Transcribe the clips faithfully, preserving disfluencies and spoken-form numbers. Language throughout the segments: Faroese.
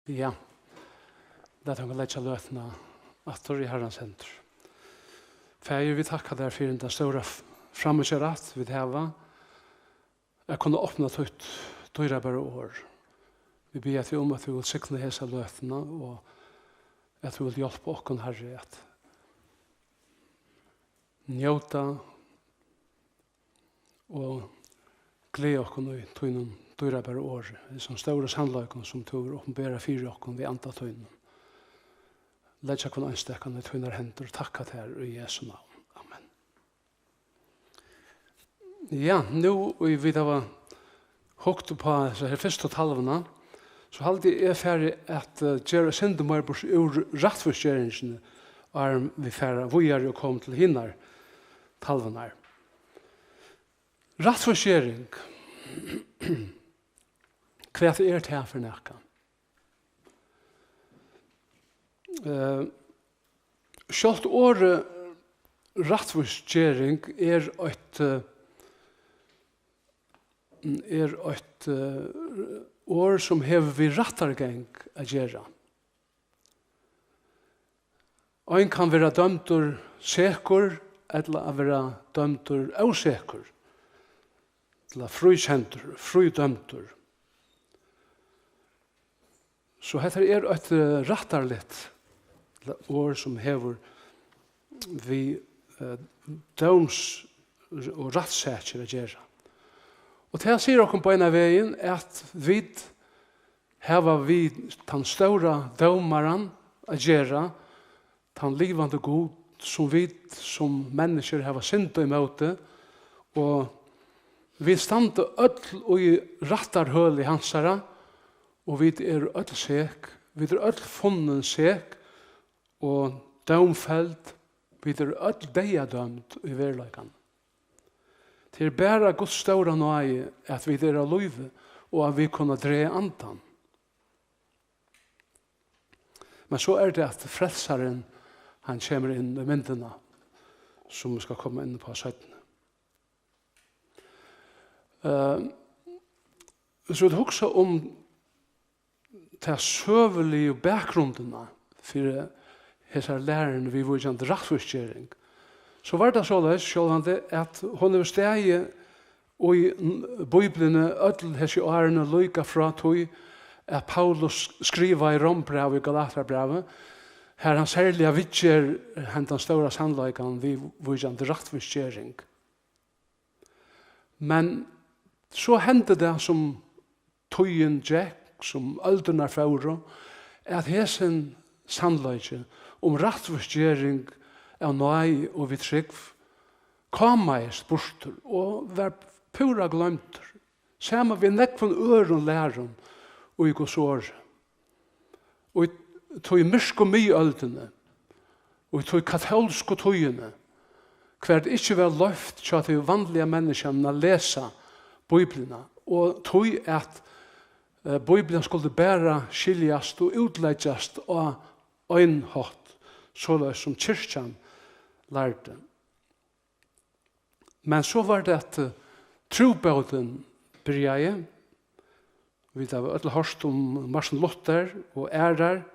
Ja, lat okkum leggja løtuna aftur í Harrans hendur. Faðir, vit takka tær fyri henda stóra f-, framíhjárætt vit hava, at kunna opna títt dýrabara orð. Vit biðja teg um, at tú vilt signa hesa løtuna, og at tú vilt hjálpa okkum, Harri, at njóta og gleða okkum í tínum dýrabara orði, hesum stóru sannleikum, sum tú hevur opinberað fyri okkum við anda tínum. Leggja hvønn einstakan í tínar hendur og takka tær í Jesu navn. Amen. Ja, nú í vit hava hugt upp á hesa her fyrstu talvuna, so haldi eg, eg fari at, eh, gera eitt sindur meir burtur úr rættvísgeringini, áðrenn vit fara víðari og koma til hinar talvurnar. Rættvísgering, hvat er tað fyri nakað? Eh, sjálvt orðið rættvísgering er eitt, eh, er eitt, eh, orð, sum hevur við rættargang at gera. Ein kann vera dømdur sekur ella at vera dømdur ósekur, ella fríkendur, frídømdur. So hetta er eitt, eh, rættarligt orð, sum hevur við, eh, dóms- og rættssakir at gera. Og tað sigur okkum beinan vegin, at vit hava við tann stóra dómaran at gera, tann livandi Gud, sum vit sum menniskjur hava syndað ímóti, og vit standa øll í rættarhøli hansara, og vit eru øll sek, vit eru øll funnin sek og dómfeld, vit eru øll deyðadømd í veruleikanum. Tað er bara Guds stóra náði, at vit eru á lívi, og at vit kunnu draga andan. Men so er tað, at frelsarin, hann kemur inn í myndina, sum vit skal koma inn á seinni. Eh, so vit hugsa um ta søguligu bakgrundina fyri hesar læruni viðvíkjandi rættvísgering, so var tað soleiðis, sjálvandi, at hon hevur staðið í n-, Bíbliuni øll hesi árini, líka frá tí at Paulus skrivaði Rómbrævið og Galatiabrævið, har hann serliga viðger hendan stóra sannleikan viðvíkjandi rættvísgering. Men so hendi tað, sum tíðin gekk, sum øldirnar fóru, at hesin sannleiki um rættvísgering av náði og við trúgv kámaðist burtur og var púra gloymdur, saman við nógvum øðrum lærum í Guds orði. Og í tí myrku miðøldini, og í tí katólsku tíðini, hvar tað ikki var loyvt hjá tí vanliga menniskjanum at lesa Bíbliuna, og tí at, eh, Bíblian skuldi bara skiljast og útleggjast á ein hátt, soleiðis sum kirkjan lærdi. Men so var tað, at, eh, trúbótin byrjaði. Vit hava øll hoyrt um Martin Luther og aðrar,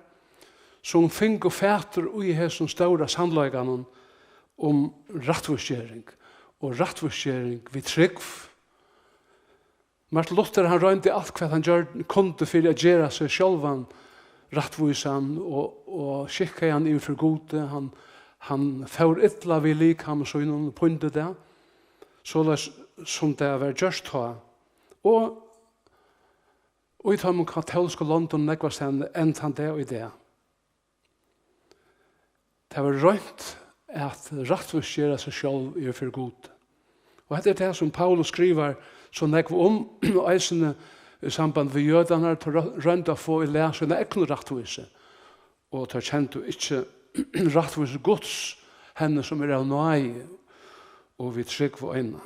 sum fingu fatur í hesum stóra sannleikanum um rættvísgering og rættvísgering við trúgv. Martin Luther, hann royndi alt, hvat hann gjørdi, kundi fyri at gera seg sjálvan rættvísan og, og skikkaðan yvir fyri Gudi. Hann, hann fór illa við likami sínum og píndi tað, soleiðis sum tað var gjørt tá. Og í teimum katólsku londum nógvastaðni enn tann dag í dag. Tað var roynt at rættvísgera seg sjálv yvir fyri Gud. Og hetta er tað, sum Paulus skrivar so nógv um, eisini í samband við jødarnar, teir ro-, royndu at fáa í lag sína egnu rættvísi, og teir kendu ikki rættvísi Guds, henni sum er av náði og við trúgv eina.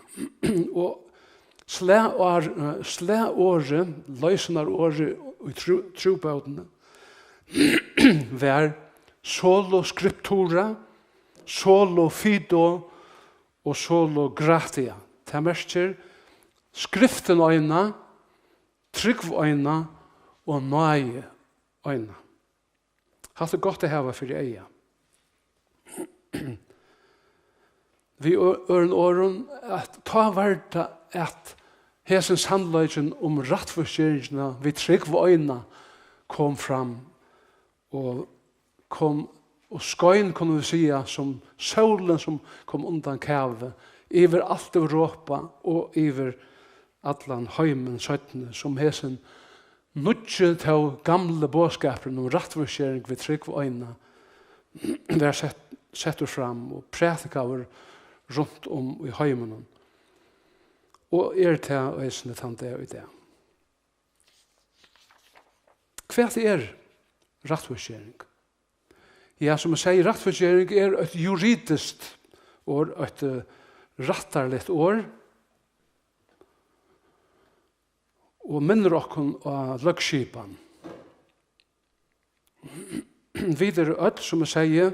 Og slagorð-, eh, slagorðið, loysinarorðið í trú-, trúbótini var sola scriptura, solo fide og solo gratia. Tað merkir skriftin eina, trúgv eina og náði eina. Hatta er gott at hava fyri eyga. Við ø-, øðrum orðum, at tá var tað, at hesin sannleikin um rættvísgeringina við trúgv eina kom fram og kom og skein, kunnu vit siga, sum sólin, sum kom undan kavi, yvir alt Europa og yvir allan heimin seinni, sum hesin nýggi, tó gamli boðskapurin um rættvísgering við trúgv eina var sett, settur fram og prædikaður runt um í heiminum, og er tað eisini tann dag í dag. Hvat er rættvísgering? Ja, sum eg sigi, rættvísgering er eitt juridiskt orð, eitt, eh, rættarligt orð, og minnir okkum á løgskipan. Vit eru øll, sum eg sigi,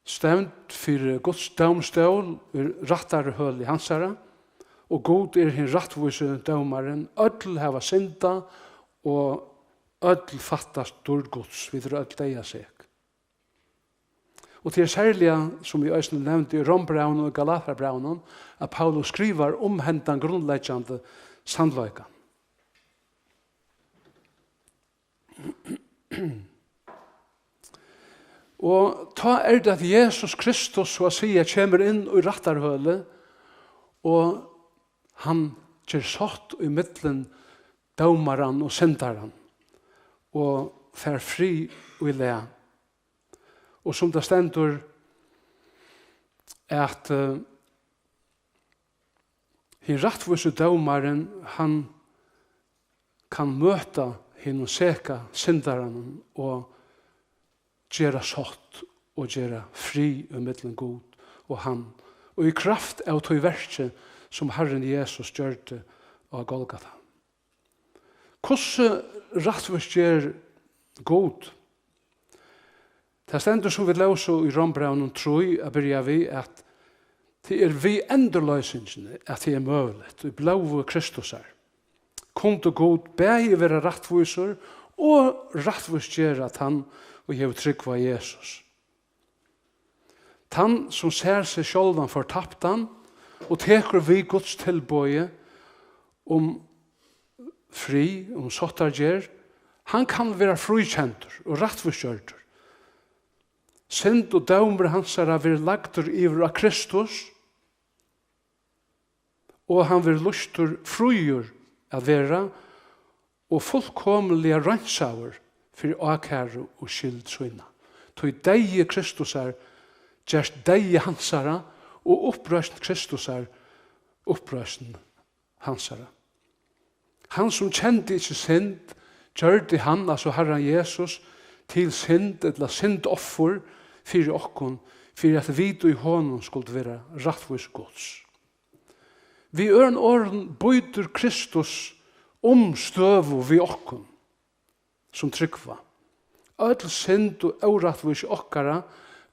stevnd fyri Guds dómstól í rættarhøli hansara, og Gud er hin rættvísi dómarin. Øll hava syndað, og øll fattast dýrd Guds. Vit eru øll deyðasek. Og tað er serliga, sum eg eisini nevndi í Rómbrævinum og Galatiabrævinum, at Paulus skrivar um hendan grundleggjandi sannleika. Og tá er tað, at Jesus Kristus, so at siga, kemur inn í rættarhølið, og hann ger sátt í millum dómaran og syndaran, og fær frið í lag. Og sum tað stendur, at, eh, hin rættvísi dómarin, hann kann møta hinum seka syndaranum og gera sátt og gera frið ímillum Gud og hann, og í kraft av tí verki, sum Harrin Jesus gjørdi á Golgata. Hvussu rættvísger Gud? Tað stendur, sum vit lósu í Rómbrævinum trý, at byrja við, at tað er við endurloysingini, at tað er møguligt. Í blóði Kristusar kundi Gud bæði vera rættvísur og rættvísgera tann, ið hevur trúgv á Jesus. Tann, sum sær seg sjálvan fortaptan og tekur við Guds tilboði um frið, um sáttargerð, hann kann vera fríkendur og rættvísgjørdur. Synd og dómur hansara verður lagdur yvir á Kristus, og hann verður lýstur fríur at vera og fullkomiliga reinsaður fyri ákæru og skyld sína. Tí deyði Kristusar gerst deyði hansara, og uppreisn Kristusar uppreisn hansara. Hann, sum kendi ikki synd, gjørdi hann, altso Harran Jesus, til synd, ella syndoffur fyri okkum, fyri at vit í honum skuldu vera rættvís Guds. Við øðrum orðum býtur Kristus um støðu við okkum, sum trúgva. Øll synd og órættvísi okkara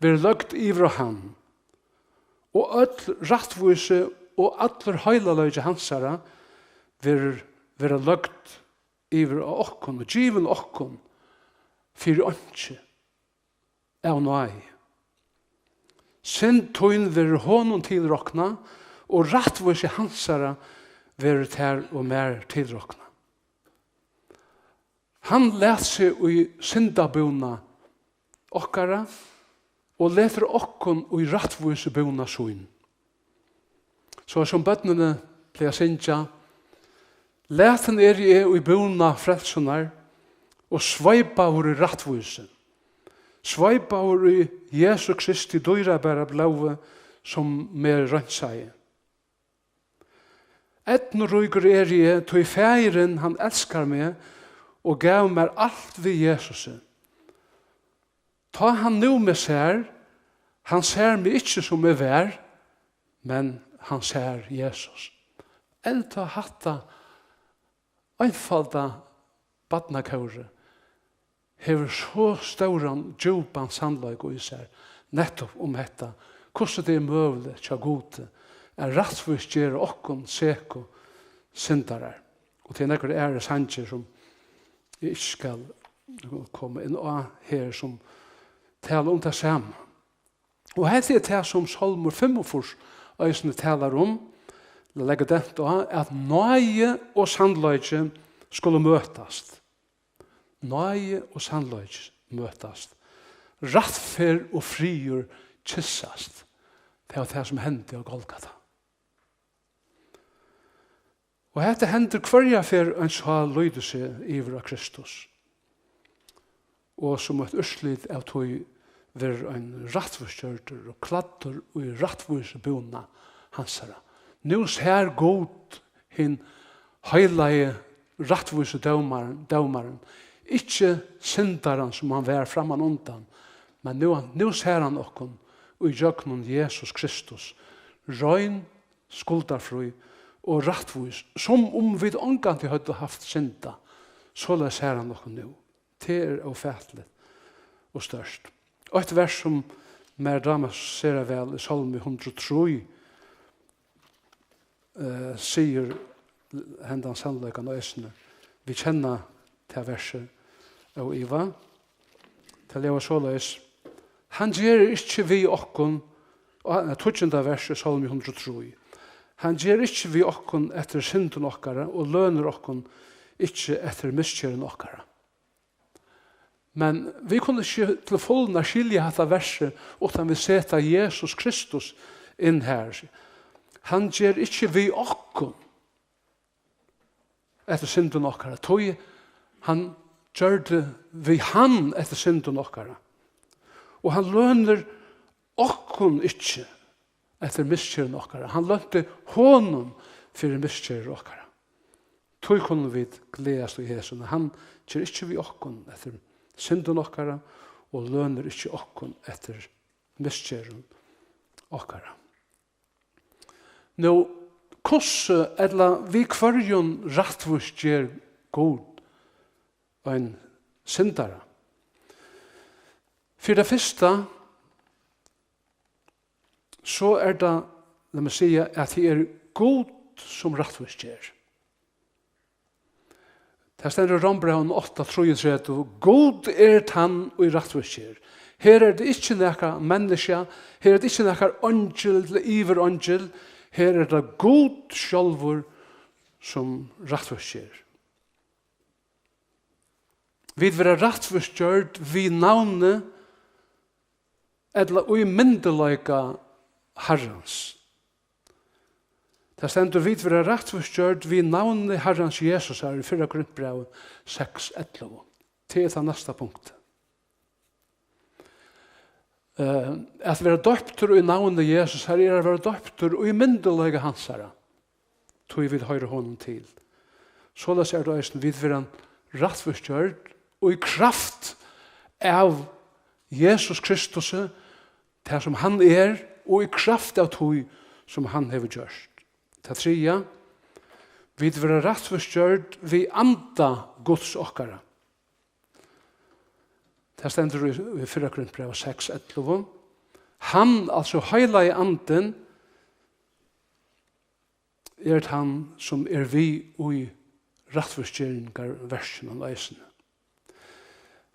verður løgd yvir á hann, og øll rættvísi og allur heilagleiki hansara verður, verður løgd yvir á okkum og givin okkum fyri einki av náði. Synd tín verður honum tilroknað, og rættvísi hansara verður tær og mær tilroknað. Hann læt seg í syndabúna okkara og letur okkum í rættvísibúna sín. So sum børnini plaga at syngja: Latin eri eg í búna frelsunnar og sveipaður í rættvísi, sveipaður í Jesu Kristi dýrabara blóði, sum meg reinsaði. Eydnuríkur eri eg, tí Faðirin, hann elskar meg og gav mær alt við Jesusi. Tá hann nú meg sær, hann sær meg ikki, sum eg var, men hann sær Jesus. Enntá hatta einfalda barnakórið hevur so stóran, djúpan sannleika í sær, nettupp um hetta, hvussu tað er møguligt hjá Gudi at rættvísgera okkum seku syndarar. Og tað eru nakrir aðrir sangir, sum eg ikki skal koma inn á her, sum tala um tað sama. Og hetta er tað, sum Sálmur fimmogfýrs eisini talar um, ella leggur dent á, at náði og sannleiki skulu møtast. Náði og sannleiki møtast. Rættferð og friður kyssast. Tað var tað, sum hendi á Golgata. Og hetta hendir hvørja ferð ein sál lítur seg yvir á Kristus. Og sum eitt úrslit av tí verður ein rættvísgjørdur og klæddur í rættvísubúna hansara. Nú sær Gud hin heilagi, rættvísi dómarin, dómarin, ikki syndaran, sum hann var framman undan, men nú, nú sær hann okkum í gjøgnum Jesus Kristus, rein, skuldarfrí og rættvís, sum um vit ongantíð høvdu havt syndað. Soleiðis sær hann okkum nú. Tað er ófatiligt og stórt. Eitt vers, sum mær dámar sera væl, í Sálmi hundrað og trý, eh, sigur hendan sannleikan eisini. Vit kenna tað versið óivað. Tað ljóðar soleiðis: Hann ger ikki við okkum, og, eh, tíggjunda vers í Sálmi hundrað og trý. Hann ger ikki við okkum eftir syndum okkara og lønir okkum ikki eftir misgerðum okkara. Men vit kunnu ikki til fulna skilja hatta versið, uttan vit seta Jesus Kristus inn har. Hann ger ikki við okkum eftir syndum okkara, tí hann gjørdi við hann eftir syndum okkara. Og hann lønir okkum ikki eftir misgerðum okkara. Hann lønti honum fyri misgerðir okkara. Tí kunnu vit gleðast í hesum, at hann ger ikki við okkum eftir syndum okkara og lønir ikki okkum eftir misgerðum okkara. Nú, hvussu ella við hvørjum rættvísger Gud ein syndara? Fyri tað fyrsta, so er tað, lat meg siga, at tað er Gud, sum rættvísger. Tað stendur í Rómbrævinum átta trýogtretivu: Gud er tann, ið rættvísger. Her er tað ikki nakað menniskja, her er tað ikki nakar eingil ella yvireingil, her er tað Gud sjálvur, sum rættvísger. Vit verða rættvísgjørd við navni ella í myndugleika Harrans. Tað stendur: Vit verða rættvísgjørd við navni Harrans Jesusar, í fyrra Korintbrævi seks ellivu. Tað er tað næsta punkt. Eh, at vera doyptur í navni Jesusar er at vera doyptur í myndugleika hansara, tí vit hoyra honum til. Soleiðis er tað eisini, vit verða rættvísgjørd í kraft av Jesus Kristusi, tað sum hann er, og í kraft av tí sum hann hevur gjørt. Tað triðja, vit verða rættvísgjørd við anda Guds okkara. Tað stendur í, í fyrra Korintbrævi seks ellivu. Hann, altso Heilagi Andin, er tann, sum er við í rættvísgeringarverkinum eisini.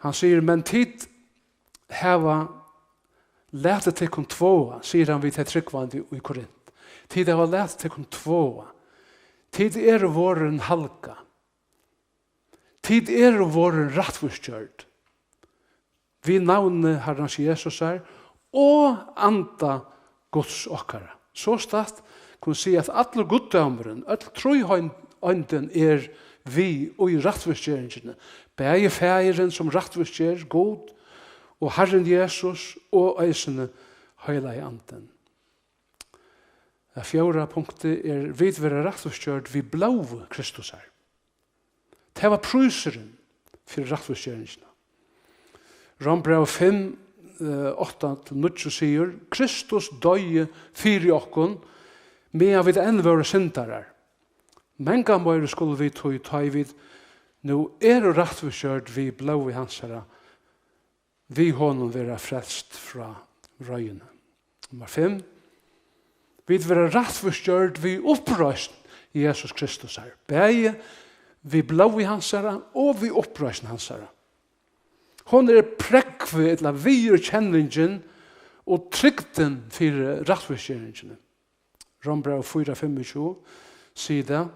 Hann sigur: Men tit hava latið tykkum tváa, sigur hann við tey trúgvandi í Korint. Tit hava latið tykkum tváa. Tit eru vorðin halgað. Tit eru vorðin rættvísgjørd við navni Harrans Jesusar og anda Guds okkara. Sostatt kunnu siga, at allur guddómurin, øll tríeindin er við í rættvísgeringini. Bæði Faðirin, sum rættvísger, Gud, og Harrin Jesus, og eisini Heilagi Andin. Tað fjórða punktið er, vit verða rættvísgjørd við blóði Kristusar. Tað var prísurin fyri rættvísgeringina. Rómbræv fimm, eh, átta til níggju sigur: Kristus doyði fyri okkum, meðan vit enn vóru syndarar. Mangan meira skulu vit tí, tá ið vit nú eru rættvísgjørd við blóði hansara, við honum verða frelst frá reiðini. Nummar fimm. Vit verða rættvísgjørd við uppreisn Jesus Kristusar, bæði við blóði hansara og við uppreisn hansara. Hon er prógvið ella viðurkenningin og trygdin fyri rættvísgeringini. Rómbrævið fýra fimmogtjúgu sigur tað: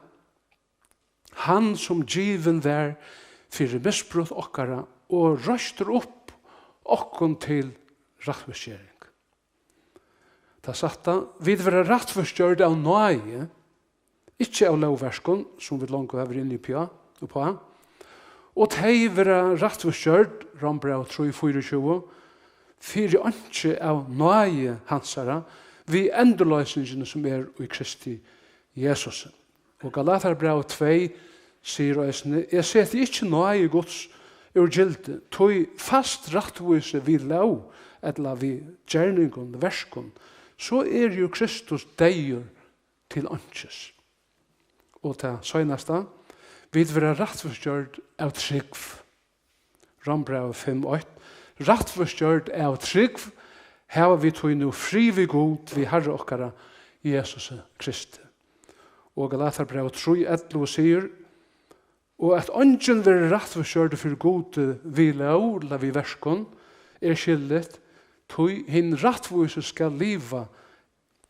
Hann, sum givin var fyri misbrot okkara og reistur upp okkum til rættvísgering. Tað sætta: Vit verða rættvísgjørd av náði, ikki av lógverkum, sum vit longu hava verið inni uppá, uppá. Og tey verða rættvísgjørd, Rómbræv trý fýraogtjúgu, fyri einki av náði hansara, við endurloysingini, sum er í Kristi Jesusi. Og Galatiabræv tvey sigur eisini: Eg seti ikki náði Guds úr gildi, tí fæst rættvísi við lóg ella við gerningum, verkum, so er jú Kristus deyður til einkis. Og tað seinasta: Vit verða rættvísgjørd av trúgv. Rómbrævið fimm eitt: Rættvísgjørd av trúgv hava vit tí nú frið við Gud við Harra okkara Jesusi Kristi. Og Galatiabrævið trý ellivu sigur: Og at eingin verður rættvísgjørdur fyri Gudi við lóg ella við verkum, er skilligt, tí hin rættvísi skal liva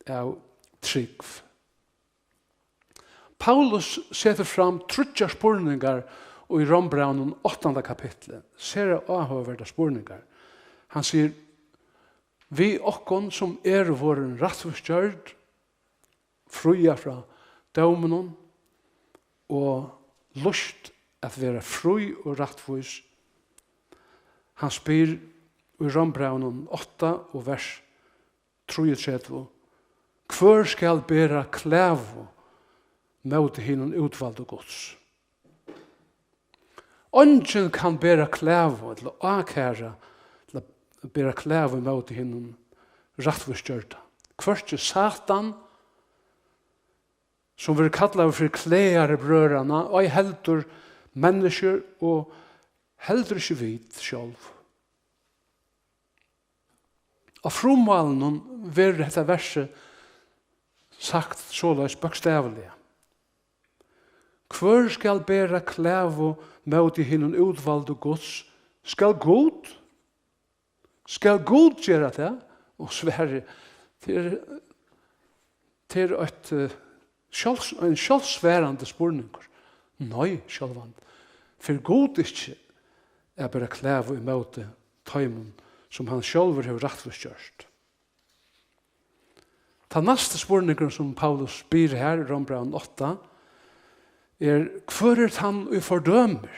av trúgv. Paulus setur fram tríggjar spurningar í Rómbrævinum áttanda kapitli, sera áhugaverdar spurningar. Hann sigur: Við okkum, sum eru vorðin rættvísgjørd, fría frá dóminum og lýst at vera frí og rættvís. Hann spyr í Rómbrævinum átta og vers trýogtretivu: Hvør skal bera klagu móti hinum útvaldu Guds? Eingin kann bera klagu ella ákæra ella bera klagu móti hinum rættvísgjørda. Hvørki Satan, sum verður kallaður fyri klagari brøðranna, ei heldur menniskjur og heldur ikki vit sjálv. Á frummálinum verður hetta versið sagt soleiðis bókstavliga: Hvør skal bera klagu móti hinum útvaldu Guds? Skal Gud? Skal Gud gera tað? Og svarið, tað er, tað er eitt, eh, sjálvs-, ein sjálvsvarandi spurningur. Nei, sjálvandi. Fer Gud ikki at bera klagu ímóti teimum, sum hann sjálvur hevur rættvísgjørt? Tann næsti spurningurin, sum Paulus spyr her í Rómbrævinum átta, er: Hvør er tann, ið fordømir?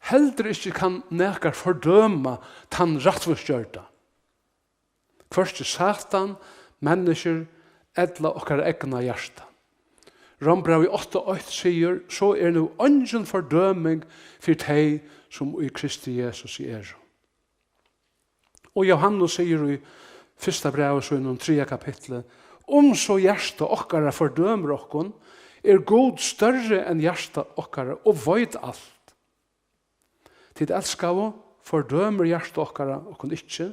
Heldur ikki kann nakar fordøma tann rættvísgjørda. Hvørki Satan, menniskjur ella okkara egna hjarta. Rómbrævið átta eitt sigur: So er nú eingin fordøming fyri tey, sum í Kristi Jesusi eru. Og Jóhannes sigur í fyrsta brævi sínum, triðja kapitli: Um so hjarta okkara fordømir okkum, er Gud størri enn hjarta okkara og veit alt. Tit elskaðu, fordømir hjarta okkara okkum ikki,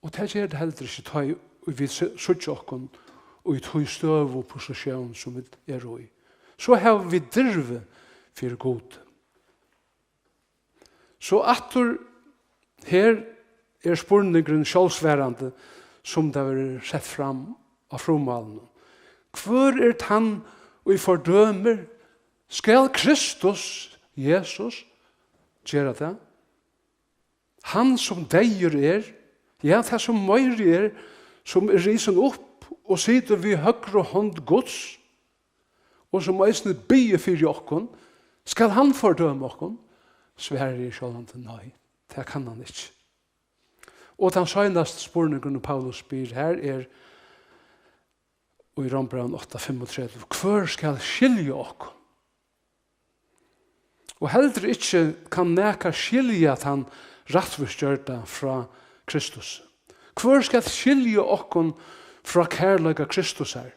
og tað ger tað heldur ikki, tá ið vit sí-, síggja okkum í tí støðu og positión, sum vit eru í. So hava vit dirvi fyri Gud. So aftur her er spurningurin sjálvsvarandi, sum tað verður sett fram á frummálinum. Hvør er tann, ið fordømir? Skal Kristus, Jesus, gera tað? Hann, sum deyður er, ja, tað, sum meiri er, sum er risin upp og situr við høgru hond Guds, og sum eisini biður fyri okkum, skal hann fordøma okkum? Svarið er sjálvandi nei, tað kann hann ikki. Og tann seinasti spurningurin, Paulus spyr her, er í Rómbrævinum átta fimmogtretivu: Hvør skal skilja okkum? Og heldur ikki kann nakar skilja tann rættvísgjørda frá Kristus. Hvør skal skilja okkum frá kærleika Kristusar?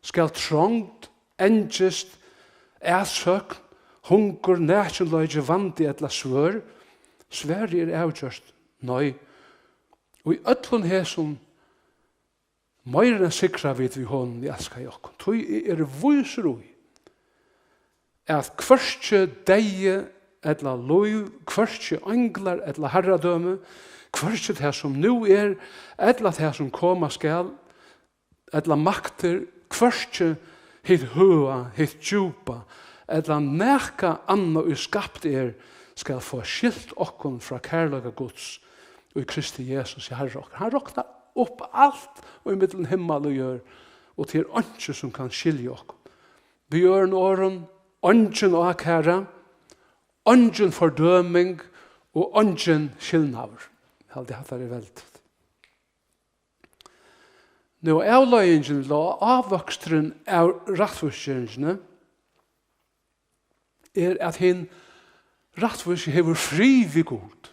Skal trongd, angist, atsókn, hungur, nakinleiki, vandi ella svørð? Svarið er avgjørt nei. Og í øllum hesum meira enn sigra vit við honum, ið elskaði okkum. Tí eg eri vísur í, at hvørki deyði ella lív, hvørki einglar ella harradømi, hvørki tað, sum nú er, ella tað, sum koma skal, ella maktir, hvørki hitt høga, hitt djúpa, ella nakað annað, ið skapt er, skal fáa skilt okkum frá kærleika Guds í Kristi Jesus, Harra okkara. Hann roknar upp alt í millum himmal og jørð, og tað er einki, sum kann skilja okkum. Við øðrum orðum, eingin ákæra, eingin fordøming og eingin skilnaður. Eg haldi, hatta er veldigt. Nú, avleiðingin, ella ávøksturin av rættvísgeringini, er, at hin rættvísi hevur frið við Gud.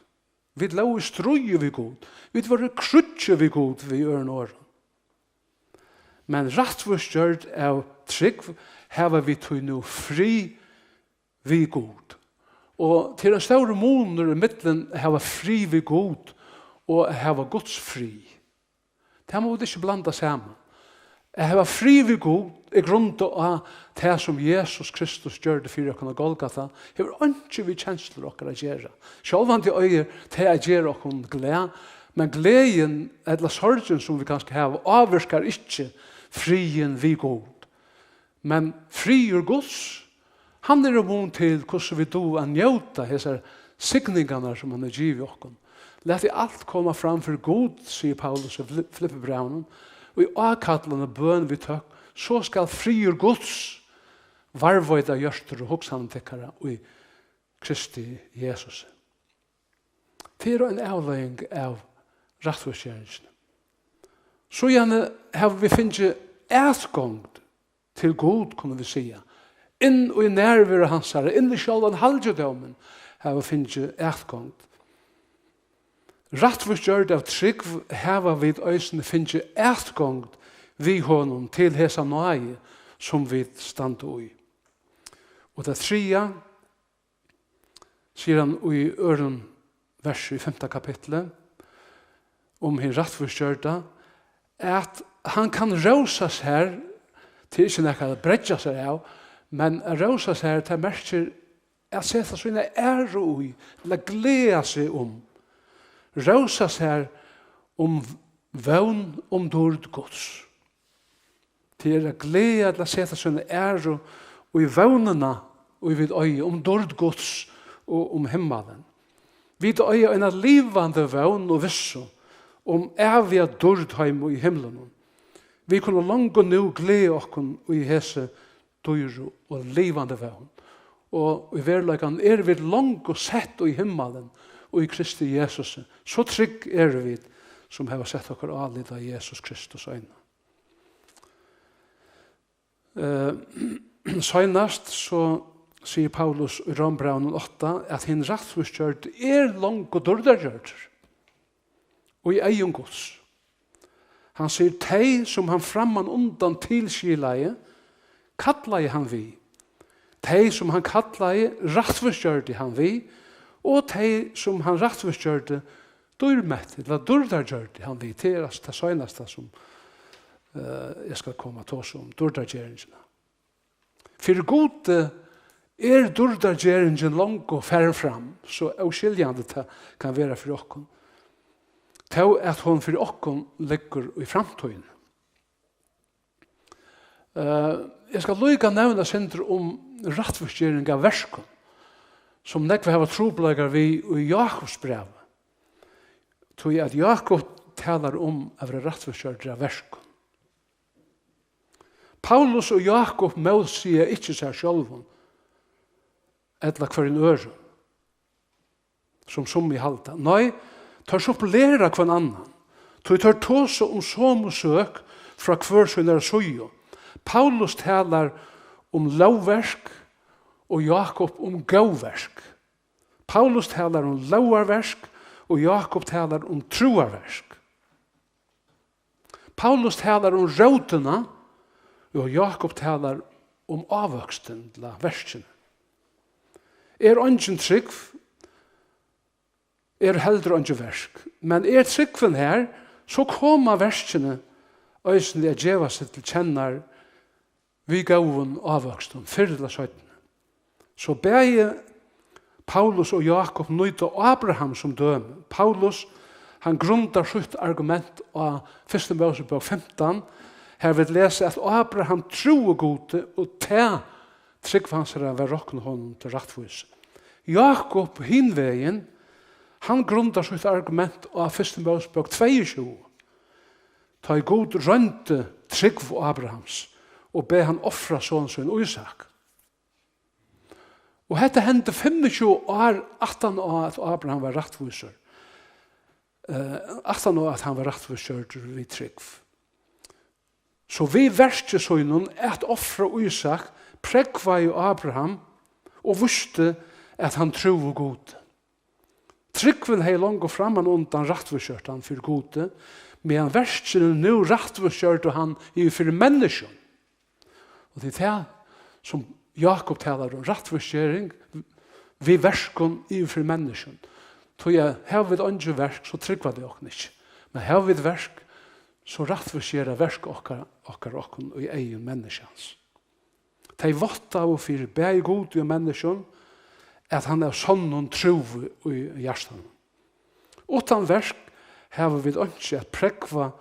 Vit lógu í stríði við Gud. Vit vóru í kríggi við Gud, við øðrum orðum. Men rættvísgjørd av trúgv hava vit tí nú frið við Gud. Og tað er ein stórur munur ímillum at hava frið við Gud og at hava Guds frið. Tað má vit ikki blanda saman. At hava frið við Gud er grundað á tað, sum Jesus Kristus gjørdi fyri okkum á Golgata, hevur einki við kenslur okkara at gera. Sjálvandi eigur tað at gera okkum glað, men gleðin ella sorgin, sum vit kanska hava, ávirkar ikki friðin við Gud. Men friður Guds, hann er í mun til, hvussu vit duga at njóta hesar signingarnar, sum hann hevur givið okkum. Latið alt koma fram fyri Gud, sigur Paulus í Fili-, Filippibrævinum, og í ákallandi bøn við tøkk, so skal friður Guds varðveita hjørtur og hugsanir tykkara í Kristi Jesus. Tað er ein avleiðing av rættvísgeringini. Síðani hava vit fingið atgongd til Gud, kunnu vit siga. Inn í nærveru hansara, inn í sjálvan halgidómin, hava vit fingið atgongd. Rættvísgjørd av trúgv hava vit eisini fingið atgongd við honum til hesa náði, sum vit standa í. Og tað triðja, sigur hann í øðrum versi í fimta kapitli, um hin rættvísgjørda, at hann kann rósa sær, tað er ikki nakað at breiggja sær av, men at rósa sær, tað merkir at seta sína æru í, ella gleða seg um. Rósa sær um vón um dýrd Guds. Tað er at gleða ella seta sína æru í vónina, ið vit eiga um dýrd Guds og um himmalin. Vit eiga eina livandi vón og vissu um æviga dýrd heima í himlunum. Vit kunnu longu nú gleða okkum í hesi dýru og livandi vón. Og í veruleikanum eru vit longu sett í himmalin í Kristi Jesusi. So trygg eru vit, sum hava sett okkara álit á Jesus Kristus eina. Eh, seinast so sigur Paulus í Rómbrævinum átta, at hin rættvísgjørdi er longu dýrdargjørdur í eygum Guds. Hann sigur, tey, sum hann frammanundan tilskilaði, kallaði hann við. Tey, sum hann kallaði, rættvísgjørdi hann við, og tey, sum hann rættvísgjørdi, dýrmætti, ella dýrdargjørdi hann við. Tað er altso tað seinasta, sum, eh, eg skal koma at tosa um, dýrdargeringina. Fyri Gudi er dýrdargeringin longu farin fram, so óskiljandi tað kann vera fyri okkum, tó at hon fyri okkum liggur í framtíðini. Eh, eg skal líka nevna eitt sindur um rættvísgering av verkum, sum nógv hava trupulleikar við í Jákupsbrævi, tí at Jákup talar um at vera rættvísgjørdur av verkum. Paulus og Jákup mótsiga ikki sær sjálvum ella hvørjum øðrum, sum summi halda. Nei, teir supplera hvønn annan, tí teir tosa um somu søk frá hvør sínari síðu. Paulus talar um lógverk og Jákup um góðverk. Paulus talar um lógarverk og Jákup talar um trúarverk. Paulus talar um rótina, og Jákup talar um ávøkstin, ella verkini. Er eingin trúgv, er heldur eingi verk. Men er trúgvin har, so koma verkini eisini at geva seg til kennar við góðum ávøkstum, fyrr ella seinni. So bæði Paulus og Jákup nýta Abraham sum dømi. Paulus, hann grundar sítt argument á fyrstu Mósebók fimtan, har vit lesa, at Abraham trúði Gudi, og tað trúgv hansara var roknað honum til rættvísi. Jákup, hin vegin, hann grundar sítt argument á fyrstu Mósebók tveyogtjúgu, tá ið Gud royndi trúgv Abrahams og bað hann ofra son sín Ísak. Og hetta hendi fimmogtjúgu ár aftan á, at Abraham var rættvísur. Eh, aftan á, at hann var rættvísgjørdur við trúgv. So við verki sínum at ofra Ísak, prógvaði Abraham og vísti, at hann trúði Gud. Trúgvin hevði longu framman undan rættvísgjørt hann fyri Gudi, meðan verkini nú rættvísgjørdu hann yvir fyri menniskjum. Og tað er tað, sum Jákup talar um, rættvísgering við verkum yvir fyri menniskjum. Tí at hava vit eingi verk, so trúgva tey okkum ikki. Men hava vit verk, so rættvísgera verk okkara, okkara okkum í eygum menniskjans. Tey váttaðu fyri bæði Gudi og menniskjum, at hann av sonnum trúði í hjartanum. Uttan verk hava vit einki at prógva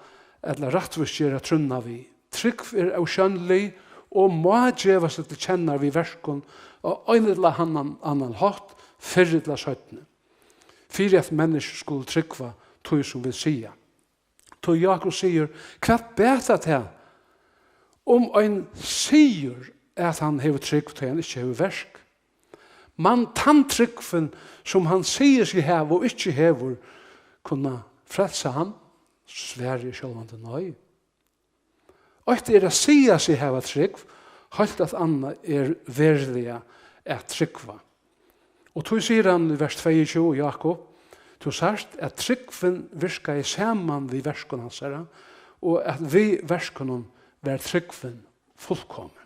ella rættvísgera trúnna við. Trúgv er ósjónlig og má geva seg til kjennar við verkum á ein ella annan, annan hátt, fyrr ella seinni, fyri at menniskju skulu trúgva tí, sum vit siga. Tí Jákup sigur: Hvat batar tað, um ein sigur, at hann hevur trúgv, tá hann ikki hevur verk? Man tann trúgvin, sum hann sigur seg hava og ikki hevur, kunna frelsa hann? Svarið er sjálvandi nei. Eitt er at siga seg hava trúgv, heilt at annað er veruliga at trúgva. Og tí sigur hann í vers tveyogtjúgu, Jákup: Tú sært, at trúgvin virkaði saman við verkum hansara, og at við verkunum var trúgvin fullkomin.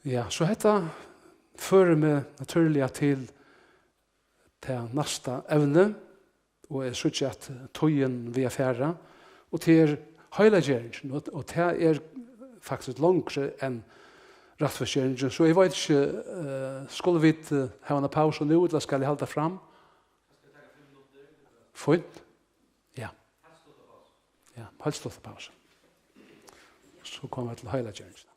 Ja, so hetta førir meg natúrliga til tað næsta evni, og eg síggi, at tíðin við at fara, og tað er heilaggeringin, og, og tað er faktiskt longri enn rættvísgeringin, so eg veit ikki, eh, skulu vit, eh, hava eina pausu nú, ella skal eg halda fram? Fínt. Ja. Ja, heilt stutta pausu. So koma vit til heilaggeringina.